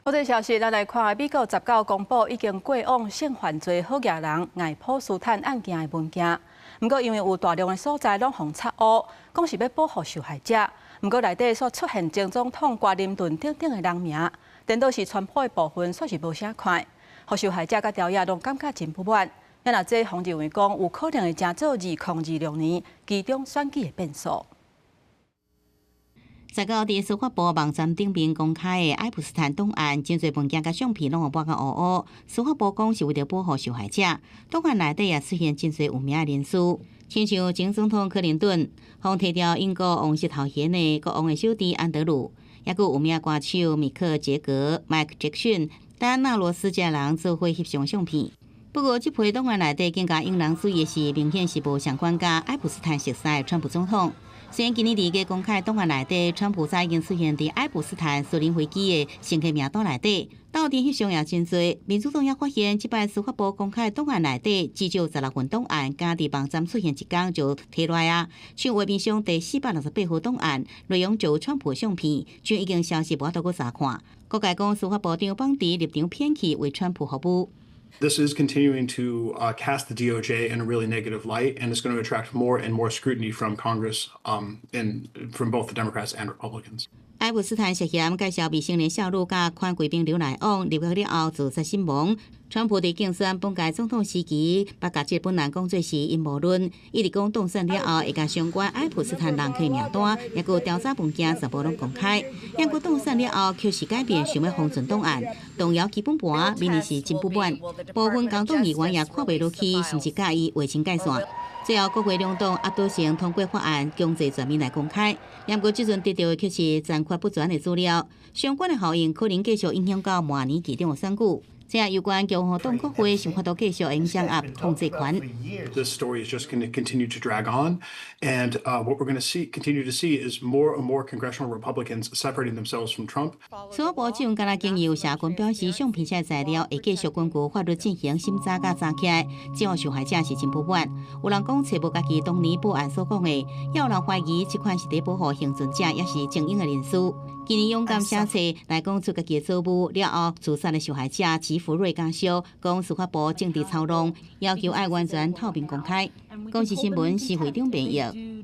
國際消息，咱來看美國十九公布已經過往性犯罪好額人愛普斯坦案件的文件，毋過因為有大量的所在攏予擦烏，講是欲保護受害者，毋過內底所出現前總統克林頓等等的人名，顛倒是川普的部分，煞是無啥看，予受害者佮朝野攏感覺真不滿。啊若這予認為講有可能會成做2026年期中選舉的變數。十九佇司法部網站頂面公開的愛普斯坦檔案，真濟文件佮相片攏予抹甲烏烏。司法部講是為著保護受害者，檔案內底也出現真濟有名的人士，親像前總統克林頓，予提掉英國王室頭銜的國王的小弟安德魯，猶閣有名歌手米克傑格、邁克傑克遜、戴安娜羅斯這人做伙翕相相片。不過，這批檔案內底更加引人注意的是，明顯是無相關佮愛普斯坦熟似的川普總統。雖然今年佇個公開檔案內底，川普早已經出現佇愛普斯坦私人飛機的乘客名單內底，鬥陣翕相也真濟。民主黨也發現，這擺司法部公開檔案內底，至少16份檔案，敢佇網站出現一工就提落來啊。像畫面上第468號檔案，內容就有川普相片，像已經消失無法度閣查看。各界講司法部長邦迪立場偏去為川普服務。 This is continuing to cast the DOJ in a really negative light, and it's going to attract more and more scrutiny from Congress and from both the Democrats and Republicans. 愛普斯坦涉嫌介紹未成年少女佮款貴賓劉來往，入獄了後自殺身亡。川普佇競選本屆總統時期，捌共這本案講做是陰謀論，一直講當選了後會共相關愛普斯坦人客名單，抑閣調查文件全部攏公開。毋過當選了後，卻是改變想欲封存檔案，動搖基本盤，民意是真不滿。部分共黨議員也看袂落去，甚至佮伊劃清界線。最後，國會兩黨壓倒性通過法案，強制全面來公開。毋過這陣得著的卻是殘缺不全的資料，相關的效應可能繼續影響到明年期中的選舉。這有關共和黨國會想法度繼續影響壓控制權。 This story is just going to continue to drag on, and what we're going to continue to see is more and more congressional Republicans separating themselves from Trump. 司法部長敢若經由社群表示，相片這材料會繼續根據法律進行審查佮查起來，這予受害者是真不滿。有人講揣無家己當年報案所講的，也有人懷疑這款是佇保護倖存者，抑是精英的人士。今年勇敢寫冊來講出家己的遭遇了後，自殺的受害者吉福瑞家屬講司法部政治操弄，要求愛完全透明公開。公視新聞施會長編譯。